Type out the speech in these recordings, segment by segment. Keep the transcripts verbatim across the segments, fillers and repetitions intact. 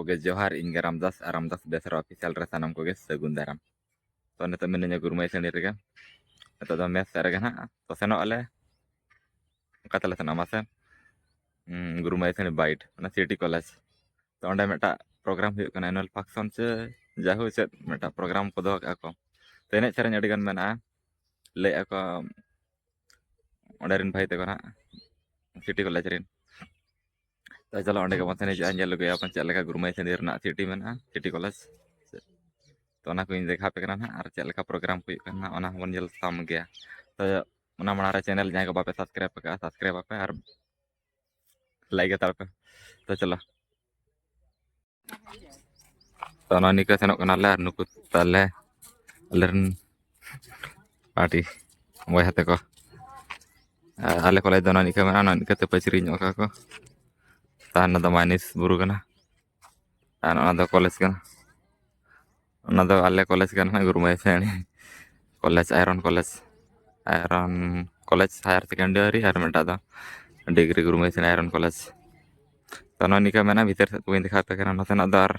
ᱠᱚᱜᱮ ᱡᱚᱦᱟᱨ, ᱤᱧ ᱜᱮ ᱨᱟᱢᱫᱟᱥ ᱟᱨ ᱨᱟᱢᱫᱟᱥ ᱵᱮᱥᱨᱟ ᱚᱯᱷᱤᱥᱤᱭᱟᱞ ᱨᱮ ᱥᱟᱱᱟᱢ ᱠᱚᱜᱮ ᱥᱟᱹᱜᱩᱱ ᱫᱟᱨᱟᱢ᱾ ᱛᱚ, ᱱᱤᱛᱚᱜ ᱢᱤᱱᱟᱹᱧᱟ ᱜᱩᱨᱩᱢᱟᱹᱭ ᱥᱟᱹᱲᱤ ᱨᱮᱜᱮ᱾ ᱱᱤᱛᱚᱜ ᱫᱚ ᱢᱮᱥ ᱥᱮᱫ ᱨᱮᱜᱮ ᱱᱟᱦᱟᱜ᱾ ᱛᱚ, ᱥᱮᱱᱚᱜ ᱟᱞᱮ, ᱚᱠᱟ ᱛᱮᱞᱮ ᱥᱮᱱᱚᱜᱼᱟ ᱢᱟᱥᱮ? ᱦᱩᱸ, ᱜᱩᱨᱩᱢᱟᱹᱭ ᱥᱟᱹᱲᱤ ᱵᱟᱭᱤᱴ, ᱚᱱᱟ ᱥᱤᱴᱤ ᱠᱚᱞᱮᱡᱽ᱾ ᱛᱚ, ᱚᱸᱰᱮ ᱢᱤᱫᱴᱟᱜ ᱯᱨᱳᱜᱨᱟᱢ ᱦᱩᱭᱩᱜ ᱠᱟᱱᱟ, ᱮᱱᱩᱣᱟᱞ ᱯᱷᱟᱝᱥᱚᱱ ᱥᱮ ᱡᱟᱦᱳ ᱪᱮᱫ ᱢᱤᱫᱴᱟᱜ ᱯᱨᱳᱜᱨᱟᱢ ᱠᱚ ᱫᱚᱦᱚ ᱠᱟᱜᱼᱟ ᱠᱚ᱾ ᱛᱚ, ᱮᱱᱮᱡ ᱥᱮᱨᱮᱧ ᱟᱹᱰᱤ ᱜᱟᱱ ᱢᱮᱱᱟᱜᱼᱟ, ᱞᱟᱹᱭᱮᱫᱼᱟ ᱠᱚ ᱚᱸᱰᱮ ᱨᱮᱱ ᱵᱷᱟᱹᱭ ᱛᱟᱠᱚ ᱱᱟᱦᱟᱜ, ᱥᱤᱴᱤ ᱠᱚᱞᱮᱡᱽ ᱨᱮᱱ᱾ ᱛᱚ, ᱪᱚᱞᱚ, ᱚᱸᱰᱮ ᱜᱮᱵᱚᱱ ᱥᱮᱱ ᱦᱤᱡᱩᱜᱼᱟ, ᱧᱮᱞ ᱟᱹᱜᱩᱭᱟᱵᱚᱱ ᱪᱮᱫ ᱞᱮᱠᱟ ᱜᱩᱨᱩᱢᱟᱹᱭ ᱥᱟᱹᱲᱤ ᱨᱮᱱᱟᱜ ᱥᱤᱴᱤ ᱢᱮᱱᱟᱜᱼᱟ, ᱥᱤᱴᱤ ᱠᱚᱞᱮᱡᱽ᱾ ᱛᱚ, ᱚᱱᱟ ᱠᱚᱧ ᱫᱮᱠᱷᱟᱣ ᱟᱯᱮ ᱠᱟᱱᱟ ᱱᱟᱦᱟᱜ, ᱟᱨ ᱪᱮᱫ ᱞᱮᱠᱟ ᱯᱨᱳᱜᱨᱟᱢ ᱠᱚ ᱦᱩᱭᱩᱜ ᱠᱟᱱᱟ ᱱᱟᱦᱟᱜ, ᱚᱱᱟ ᱦᱚᱸᱵᱚᱱ ᱧᱮᱞ ᱥᱟᱢ ᱜᱮᱭᱟ᱾ ᱛᱚ, ᱚᱱᱟ ᱢᱟᱲᱟᱝ ᱨᱮ ᱪᱮᱱᱮᱞ ᱡᱟᱦᱟᱸᱭ ᱠᱚ ᱵᱟᱯᱮ ᱥᱟᱵᱥᱠᱨᱟᱭᱤᱵ ᱟᱠᱟᱫᱼᱟ, ᱥᱟᱵᱥᱠᱨᱟᱭᱤᱵ ᱟᱯᱮ ᱟᱨ ᱞᱟᱭᱤᱠ ᱦᱟᱛᱟᱲ ᱯᱮ᱾ ᱛᱚ, ᱪᱚᱞᱚ᱾ ᱛᱚ, ᱱᱚᱜᱼᱚᱭ ᱱᱤᱝᱠᱟᱹ ᱥᱮᱱᱚᱜ ᱠᱟᱱᱟᱞᱮ ᱟᱨ ᱱᱩᱠᱩ ᱛᱟᱞᱮ ᱟᱞᱮᱨᱮᱱ ᱯᱟᱨᱴᱤ ᱵᱚᱭᱦᱟ ᱛᱟᱠᱚ᱾ ᱟᱨ ᱟᱞᱮ ᱠᱚᱞᱮᱡᱽ ᱫᱚ ᱱᱚᱜᱼᱚᱭ ᱱᱤᱝᱠᱟᱹ ᱢᱮᱱᱟᱜᱼᱟ, ᱱᱚᱜᱼᱚᱭ ᱱᱤᱝᱠᱟᱹ ᱛᱮ ᱯᱟᱹᱪᱨᱤ ᱧᱚᱜ ᱠᱟᱜᱼᱟ ᱠᱚ᱾ ᱛᱟᱦᱮᱱ ᱫᱚ ᱢᱟᱭᱱᱤᱥ ᱵᱩᱨᱩ ᱠᱟᱱᱟ᱾ ᱟᱨ ᱚᱱᱟ ᱫᱚ ᱠᱚᱞᱮᱡᱽ ᱠᱟᱱᱟ᱾ ᱚᱱᱟ ᱫᱚ ᱟᱞᱮ ᱠᱚᱞᱮᱡᱽ ᱠᱟᱱᱟ ᱱᱟᱦᱟᱜ, ᱜᱩᱨᱩᱢᱟᱹᱭ ᱥᱟᱹᱲᱤ ᱠᱚᱞᱮᱡᱽ, ᱟᱭᱨᱚᱱ ᱠᱚᱞᱮᱡᱽ, ᱟᱭᱨᱚᱱ ᱠᱚᱞᱮᱡᱽ ᱦᱟᱭᱟᱨ ᱥᱮᱠᱮᱱᱰᱟᱨᱤ, ᱟᱨ ᱢᱤᱫᱴᱟᱜ ᱫᱚ ᱰᱤᱜᱽᱨᱤ ᱜᱩᱨᱩᱢᱟᱹᱭ ᱥᱟᱹᱲᱤ ᱟᱭᱨᱚᱱ ᱠᱚᱞᱮᱡᱽ᱾ ᱛᱚ, ᱱᱚᱜᱼᱚᱭ ᱱᱤᱝᱠᱟ ᱢᱮᱱᱟᱜᱼᱟ, ᱵᱷᱤᱛᱟᱹᱨ ᱥᱮᱫ ᱠᱚ ᱵᱟᱹᱧ ᱫᱮᱠᱷᱟᱣ ᱟᱯᱮ ᱠᱟᱱᱟ, ᱱᱚᱛᱮᱱᱟᱜ ᱫᱚ᱾ ᱟᱨ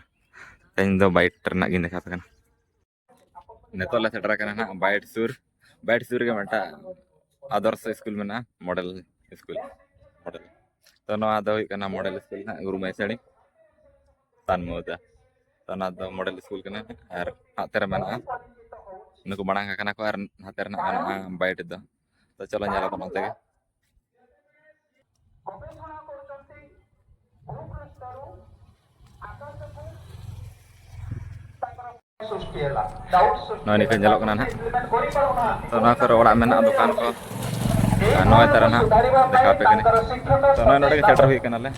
ᱛᱮᱦᱮᱧ ᱫᱚ ᱵᱟᱭᱤᱴ ᱨᱮᱱᱟᱜ ᱜᱤᱧ ᱫᱮᱠᱷᱟᱣ ᱟᱯᱮ ᱠᱟᱱᱟ᱾ ᱱᱤᱛᱚᱜ ᱞᱮ ᱥᱮᱴᱮᱨ ᱟᱠᱟᱱᱟ ᱱᱟᱦᱟᱜ ᱵᱟᱭᱤᱴ ᱥᱩᱨ᱾ ᱵᱟᱭᱤᱴ ᱥᱩᱨ ᱨᱮᱜᱮ ᱢᱤᱫᱴᱟᱝ ᱟᱫᱚᱨᱥᱚ ᱥᱠᱩᱞ ᱢᱮᱱᱟᱜᱼᱟ, ᱢᱚᱰᱮᱞ ᱥᱠᱩᱞ, ᱢᱚᱰᱮᱞ᱾ ᱛᱚ, ᱱᱚᱣᱟ ᱫᱚ ᱦᱩᱭᱩᱜ ᱠᱟᱱᱟ ᱢᱚᱰᱮᱞ ᱥᱠᱩᱞ ᱱᱟᱦᱟᱜ, ᱜᱩᱨᱩᱢᱟᱹᱭ ᱥᱟᱹᱲᱤ ᱛᱟᱱ ᱢᱚᱣᱫᱟ᱾ ᱛᱚ, ᱚᱱᱟ ᱫᱚ ᱢᱚᱰᱮᱞ ᱥᱠᱩᱞ ᱠᱟᱱᱟ᱾ ᱟᱨ ᱦᱟᱱᱛᱮ ᱨᱮ ᱢᱮᱱᱟᱜᱼᱟ, ᱱᱩᱠᱩ ᱢᱟᱲᱟᱝ ᱟᱠᱟᱱᱟ ᱠᱚ, ᱟᱨ ᱦᱟᱱᱛᱮ ᱨᱮ ᱱᱟᱦᱟᱜ ᱢᱮᱱᱟᱜᱼᱟ ᱵᱟᱭᱤᱴ ᱫᱚ᱾ ᱛᱚ, ᱪᱚᱞᱚ, ᱧᱮᱞ ᱟᱵᱚᱱ ᱚᱱᱛᱮ ᱜᱮ᱾ ᱱᱚᱜᱼᱚᱭ ᱱᱤᱝᱠᱟᱹ ᱧᱮᱞᱚᱜ ᱠᱟᱱᱟ ᱱᱟᱦᱟᱜ᱾ ᱛᱚ, ᱱᱚᱣᱟ ᱠᱚᱨᱮ ᱚᱲᱟᱜ ᱢᱮᱱᱟᱜᱼᱟ, ᱫᱚᱠᱟᱱ ᱠᱚ᱾ ᱟᱨ ᱱᱚᱜᱼᱚᱭ ᱛᱟᱨᱟ ᱱᱟᱦᱟᱜ ᱫᱮᱠᱷᱟᱣ ᱟᱯᱮ ᱠᱟᱹᱱᱟᱹᱧ᱾ ᱛᱚ, ᱱᱚᱜᱼᱚᱭ ᱱᱚᱰᱮ ᱜᱮ ᱥᱮᱴᱮᱨ ᱦᱩᱭ ᱠᱟᱱᱟᱞᱮ᱾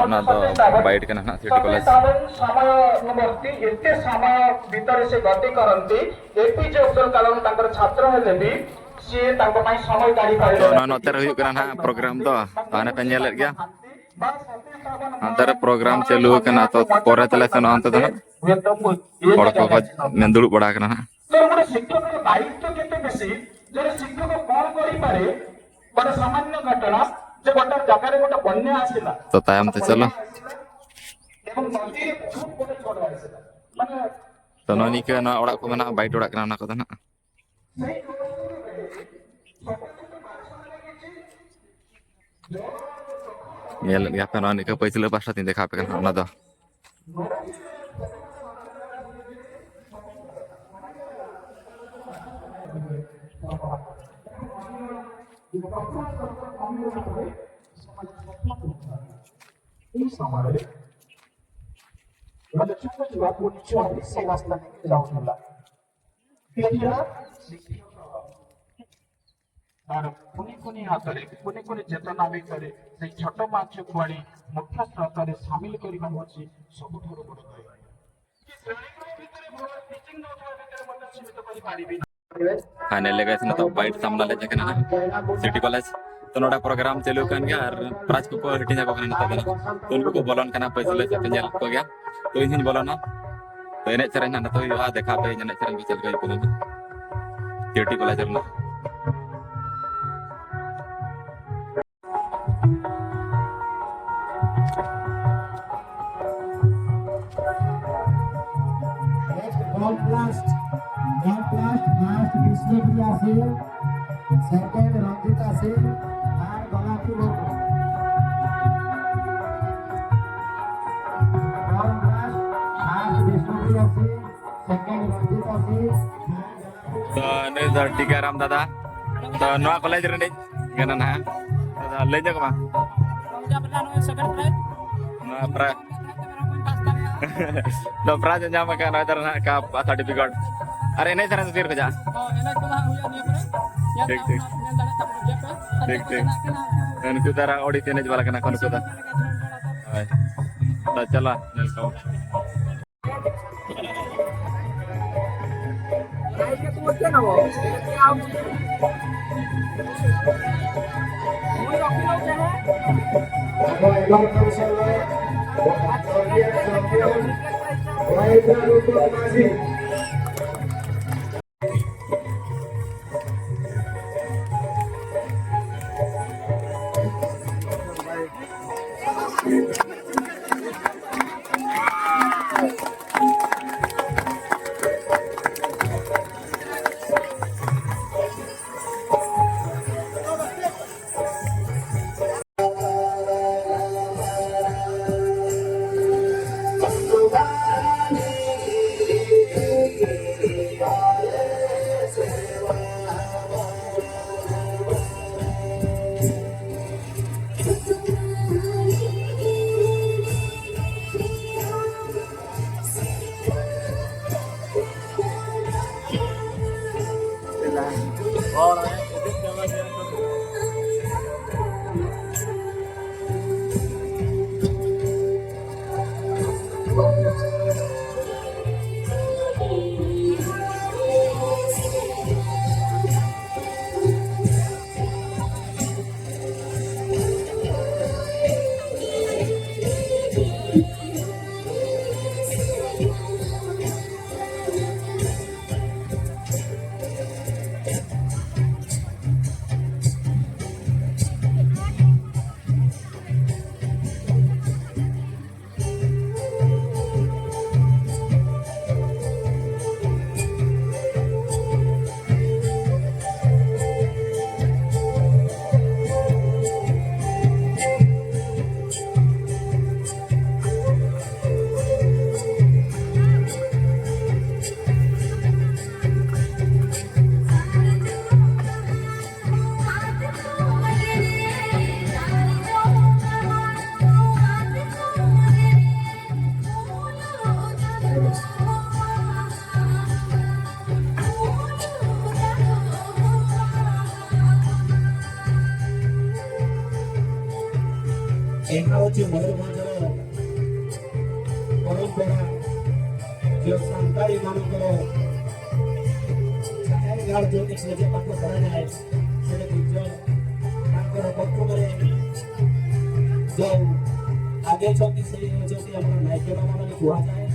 ᱚᱱᱟ ᱫᱚ ᱵᱟᱭᱤᱴ ᱠᱟᱱᱟ ᱱᱟᱦᱟᱜ, ᱥᱤᱴᱤ ᱠᱚᱞᱮᱡᱽ᱾ ସମୟ ଅନୁବର୍ତ୍ତୀ ଏତେ ସମୟ ଭିତରେ ସେ ଗତି କରନ୍ତି, ଏପିଜେ ଅବଦୁଲ କଲାମ ତାଙ୍କର ଛାତ୍ର ହେଲେ ବି ସିଏ ତାଙ୍କ ପାଇଁ ସମୟ କାଢି ᱛᱚ, ᱱᱚᱜᱼᱚᱭ ᱱᱚᱛᱮ ᱨᱮ ᱦᱩᱭᱩᱜ ᱠᱟᱱᱟ ᱱᱟᱦᱟᱜ ᱯᱨᱳᱜᱨᱟᱢ ᱫᱚ, ᱛᱚ, ᱦᱟᱱᱮ ᱯᱮ ᱧᱮᱞᱮᱫ ᱜᱮᱭᱟ᱾ ᱦᱟᱱᱛᱮ ᱨᱮ ᱯᱨᱳᱜᱨᱟᱢ ᱪᱟᱹᱞᱩ ᱟᱠᱟᱱᱟ, ᱛᱚ, ᱯᱚᱨᱮ ᱛᱮᱞᱮ ᱥᱮᱱᱚᱜᱼᱟ ᱚᱱᱛᱮ ᱫᱚ ᱱᱟᱦᱟᱜ᱾ ᱦᱚᱲ ᱠᱚᱠᱚ ᱫᱩᱲᱩᱵ ᱵᱟᱲᱟ ᱟᱠᱟᱱᱟ ᱱᱟᱦᱟᱜ᱾ ତେଣୁ ଗୋଟେ ଶିକ୍ଷକର ଦାୟିତ୍ୱ କେତେ ବେଶୀ, ଜଣେ ଶିକ୍ଷକ କଣ କରିପାରେ? ଗୋଟେ ସାମାନ୍ୟ ଘଟଣା, ଯେ ଗୋଟେ ଜାଗାରେ ଗୋଟେ ବନ୍ୟା ଆସିଲା। ତ ତାୟମ ତ ଚାଲ। ᱛᱚ, ᱱᱚᱜᱼᱚ ᱱᱤᱝᱠᱟᱹ ᱱᱚᱣᱟ ᱚᱲᱟᱜ ᱠᱚ ᱢᱮᱱᱟᱜᱼᱟ, ᱵᱟᱭᱤᱴ ᱚᱲᱟᱜ ᱠᱟᱱᱟ ᱚᱱᱟ ᱠᱚᱫᱚ ᱱᱟᱜ᱾ ᱧᱮᱞᱮᱫ ᱜᱮᱭᱟ ᱯᱮ, ᱱᱚᱣᱟ ᱱᱤᱝᱠᱟᱹ ᱯᱟᱹᱪᱷᱞᱟᱹ ᱯᱟᱥᱴᱟ ᱛᱤᱧ ᱫᱮᱠᱷᱟᱣ ᱟᱯᱮ ᱠᱟᱱᱟ ᱚᱱᱟ ᱫᱚ᱾ এই সময়ে ᱜᱟᱰᱟ ᱪᱩᱯᱩ ᱪᱩᱯᱩ ᱯᱩᱱᱤ ᱪᱩᱣᱟᱞᱤᱥ ᱥᱮ ᱨᱟᱥᱛᱟ ᱱᱤᱠᱞ ᱡᱟᱣ ᱪᱩᱞᱟ᱾ ᱠᱮᱡᱟ ᱟᱨ ᱠᱩᱱᱤ ᱠᱩᱱᱤ ହାତରେ, କୁନି କୁନି ଚେତନା ଭିତରେ ସେଇ ଛୋଟ ମାଛକୁ ଆଣି ମୁଖ୍ୟ ସ୍ରୋତରେ ସାମିଲ କରିବା ହେଉଛି ସବୁଠାରୁ ବଡ଼ ଦୟା। ଶ୍ରେଣୀଗୃହ ଭିତରେ ଭଲ ଟିଚିଂ ଦେଉଥିବା ଭିତରେ ମଧ୍ୟ ସୀମିତ କରିପାରିବି। Finally guys, ᱱᱤᱛᱚᱜ ᱵᱟᱭᱤᱴ ᱥᱟᱢᱱᱟ ᱞᱮ ᱦᱮᱡ ᱟᱠᱟᱱᱟ ᱱᱟᱦᱟᱜ, ᱥᱤᱴᱤ ᱠᱚᱞᱮᱡᱽ᱾ ᱛᱚ, ᱱᱚᱰᱮ ᱯᱨᱳᱜᱨᱟᱢ ᱪᱟᱹᱞᱩ ᱠᱟᱱ ᱜᱮᱭᱟ ᱟᱨ ᱯᱨᱟᱭᱤᱡᱽ ᱠᱚᱠᱚ ᱦᱟᱹᱴᱤᱧ ᱟᱠᱚ ᱠᱟᱱᱟ ᱱᱤᱛᱚᱜ ᱫᱚ ᱱᱟᱦᱟᱜ᱾ ᱛᱚ, ᱩᱱᱠᱩ ᱠᱚ ᱵᱚᱞᱚᱱ ᱠᱟᱱᱟ, ᱯᱟᱹᱪᱷᱞᱟᱹ ᱥᱮᱫ ᱯᱮ ᱧᱮᱞ ᱠᱚ ᱜᱮᱭᱟ᱾ ᱛᱚ, ᱤᱧ ᱦᱚᱸᱧ ᱵᱚᱞᱚᱱᱟ᱾ ᱛᱚ, ᱮᱱᱮᱡ ᱥᱮᱨᱮᱧ ᱱᱟᱦᱟᱜ ᱱᱤᱛᱚᱜ ᱦᱩᱭᱩᱜᱼᱟ, ᱫᱮᱠᱷᱟᱣ ᱯᱮ ᱮᱱᱮᱡ ᱥᱮᱨᱮᱧ ᱠᱚ ᱪᱮᱫ ᱞᱮᱠᱟ ᱦᱩᱭᱩᱜ ᱠᱟᱱᱟ ᱱᱟᱦᱟᱜ ᱥᱤᱴᱤ ᱠᱚᱞᱮᱡᱽ ᱨᱮᱱᱟᱜ᱾ Next, bomb blast. Bomb blast, first Bishnupriya Singh, second Ranjita Singh, third Golapur. Bomb blast, first Bishnupriya Singh, second Ranjita Singh, third ᱛᱚ, ᱱᱩᱭ ᱫᱚ ᱴᱤᱠᱟᱨᱟᱢ ᱫᱟᱫᱟ᱾ ᱛᱚ, ᱱᱚᱣᱟ ᱠᱚᱞᱮᱡᱽ ᱨᱤᱱᱤᱡ ᱠᱟᱱᱟ ᱱᱟᱦᱟᱜ᱾ ᱫᱟᱫᱟ, ᱞᱟᱹᱭ ᱧᱚᱜ ᱢᱟ᱾ ᱱᱚᱣᱟ ᱯᱨᱟᱭ-, ᱫᱚ ᱯᱨᱟᱭᱤᱡᱽ ᱮ ᱧᱟᱢ ᱟᱠᱟᱫ ᱱᱚᱣᱟ ᱫᱚ ᱱᱟᱦᱟᱜ ᱠᱟᱯ ᱥᱟᱨᱴᱤᱯᱷᱤᱠᱮᱴ᱾ ᱟᱨ ᱮᱱᱮᱡ ᱥᱮᱨᱮᱧ ᱫᱚ ᱛᱤᱨᱮ ᱠᱷᱚᱡᱟᱜ? ᱴᱷᱤᱠ, ᱴᱷᱤᱠ᱾ ᱴᱷᱤᱠ, ᱴᱷᱤᱠ᱾ ᱩᱱᱠᱩ ᱫᱚ ᱟᱨ ᱚᱰᱤᱥ ᱮᱱᱮᱡ ᱵᱟᱞᱟ ᱠᱟᱱᱟ ᱠᱚ ᱱᱩᱠᱩ ᱫᱚ᱾ ᱦᱳᱭ᱾ ᱛᱚ, ᱪᱚᱞᱚ, ᱧᱮᱞ ᱠᱚᱢ᱾ ᱮᱱᱠᱟ ᱦᱚᱪᱪᱷᱮ ᱢᱚᱭᱩᱨᱵᱷᱚᱸᱡᱽ ᱨᱮ ᱯᱚᱨᱚᱢᱯᱚᱨᱟ ᱡᱮ ᱥᱟᱱᱛᱟᱲᱤ ᱢᱟᱱᱚᱛ ᱨᱮ ᱡᱟᱦᱮᱨ ᱜᱟᱲ ᱡᱚᱱᱤ ᱥᱮ ᱡᱮ ᱯᱟᱛᱟ ᱥᱟᱨᱟ ᱡᱟᱦᱟᱸᱭ ᱥᱮ ᱯᱩᱡᱟᱹ ᱛᱟᱨᱯᱚᱨᱮ ᱯᱨᱚᱛᱷᱚᱢ ᱨᱮ ᱡᱮ ᱟᱜᱮ ᱪᱚᱠᱤ ᱥᱮ ᱪᱚᱠᱤ ᱟᱵᱚ ᱱᱟᱭᱠᱮ ᱵᱟᱵᱟ ᱢᱟᱱᱮ ᱠᱚᱣᱟ ᱡᱟᱦᱟᱸᱭ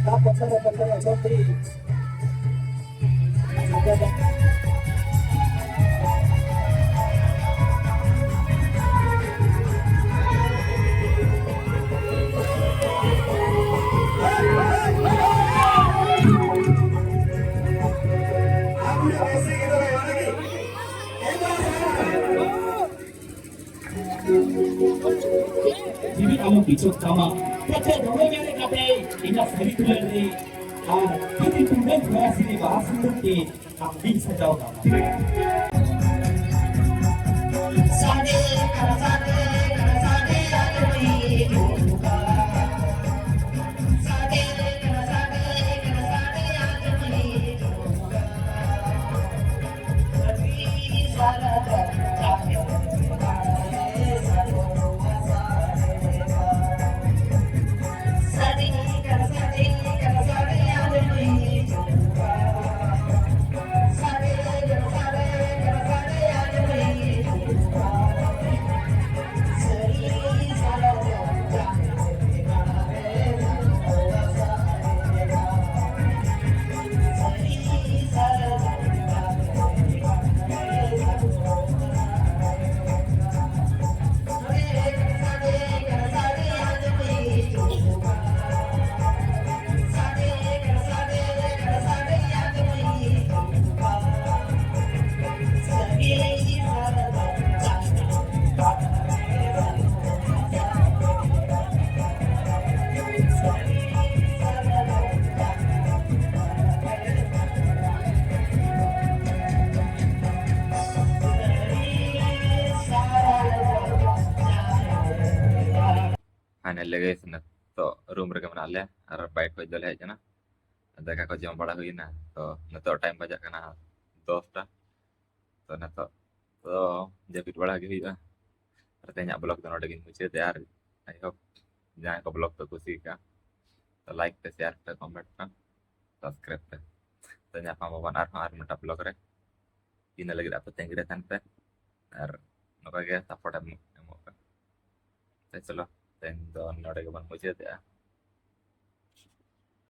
ᱛᱟ ᱯᱚᱪᱷᱚᱨᱮ ᱯᱚᱪᱷᱚᱨᱮ ᱪᱚᱠᱤ ᱡᱤᱣᱤ ᱟᱞᱚᱢ ᱵᱤᱪᱷᱳᱠ ᱛᱟᱢᱟ᱾ ᱯᱨᱚᱛᱮᱠ ᱨᱚᱲ ᱢᱮᱱ ᱠᱟᱛᱮ ᱤᱧᱟᱹᱜ ᱥᱟᱹᱨᱤ ᱫᱩᱞᱟᱹᱲ ᱨᱮ ᱟᱨ ᱡᱩᱫᱤ ᱛᱩᱢᱵᱟᱹ ᱵᱷᱚᱨᱟ ᱥᱤᱨᱤ ᱵᱟᱦᱟ ᱥᱤᱸᱫᱩᱨ ᱛᱮ ᱟᱢ ᱜᱤᱧ ᱥᱟᱡᱟᱣ ᱠᱟᱢᱟ᱾ ᱥᱟᱰᱮ ᱠᱟᱱᱟ, ᱥᱟᱰᱮ ᱠᱟᱱᱟ, ᱥᱟᱰᱮ ᱟᱸᱡᱚᱢ ᱦᱤᱡᱩᱜ ᱠᱟᱱᱟ᱾ ᱥᱟᱰᱮ ᱠᱟᱱᱟ, ᱥᱟᱰᱮ ᱠᱟᱱᱟ, ᱥᱟᱰᱮ ᱟᱸᱡᱚᱢ ᱦᱤᱡᱩᱜ ᱠᱟᱱᱟ᱾ Finally guys, ᱱᱤᱛᱚᱜ ᱨᱩᱢ ᱨᱮᱜᱮ ᱢᱮᱱᱟᱜ ᱞᱮᱭᱟ ᱟᱨ ᱵᱟᱭᱤᱠ ᱠᱷᱚᱡ ᱫᱚᱞᱮ ᱦᱮᱡ ᱮᱱᱟ᱾ ᱫᱟᱠᱟ ᱠᱚ ᱡᱚᱢ ᱵᱟᱲᱟ ᱦᱩᱭᱱᱟ, ᱛᱚ ᱱᱤᱛᱚᱜ ᱴᱟᱭᱤᱢ ᱵᱟᱡᱟᱜ ᱠᱟᱱᱟ ᱫᱚᱥᱴᱟ᱾ ᱛᱚ ᱱᱤᱛᱚᱜ ᱫᱚ ᱡᱟᱹᱯᱤᱫ ᱵᱟᱲᱟ ᱜᱮ ᱦᱩᱭᱩᱜᱼᱟ᱾ ᱟᱨ ᱛᱮᱦᱮᱧᱟᱜ ᱵᱞᱚᱜ ᱫᱚ ᱱᱚᱰᱮ ᱜᱤᱧ ᱢᱩᱪᱟᱹᱫᱮᱜᱼᱟ᱾ ᱟᱨ ᱟᱭ ᱦᱳᱯ ᱡᱟᱦᱟᱸᱭ ᱠᱚ ᱵᱞᱚᱜ ᱯᱮ ᱠᱩᱥᱤ ᱟᱠᱟᱫᱼᱟ, ᱛᱚ ᱞᱟᱭᱤᱠ ᱯᱮ, ᱥᱮᱭᱟᱨ ᱯᱮ, ᱠᱚᱢᱮᱱᱴ ᱯᱮ, ᱥᱟᱵᱥᱠᱨᱟᱭᱤᱵ ᱯᱮ᱾ ᱛᱚ ᱧᱟᱯᱟᱢ ᱟᱵᱚᱱ ᱟᱨᱦᱚᱸ ᱟᱨ ᱢᱤᱫᱴᱟᱝ ᱵᱞᱚᱜ ᱨᱮ᱾ ᱤᱱᱟᱹ ᱞᱟᱹᱜᱤᱫ ᱟᱯᱮ ᱛᱟᱺᱜᱤ ᱨᱮ ᱛᱟᱦᱮᱱ ᱯᱮ ᱟᱨ ᱱᱚᱝᱠᱟ ᱜᱮ ᱥᱟᱯᱳᱨᱴ ᱮᱢ ᱮᱢᱚᱜ ᱯᱮ᱾ ᱛᱚ ᱪᱚᱞᱚ, ᱛᱮᱦᱮᱧ ᱫᱚ ᱱᱚᱰᱮ ᱜᱮᱵᱚᱱ ᱢᱩᱪᱟᱹᱫᱮᱜᱼᱟ᱾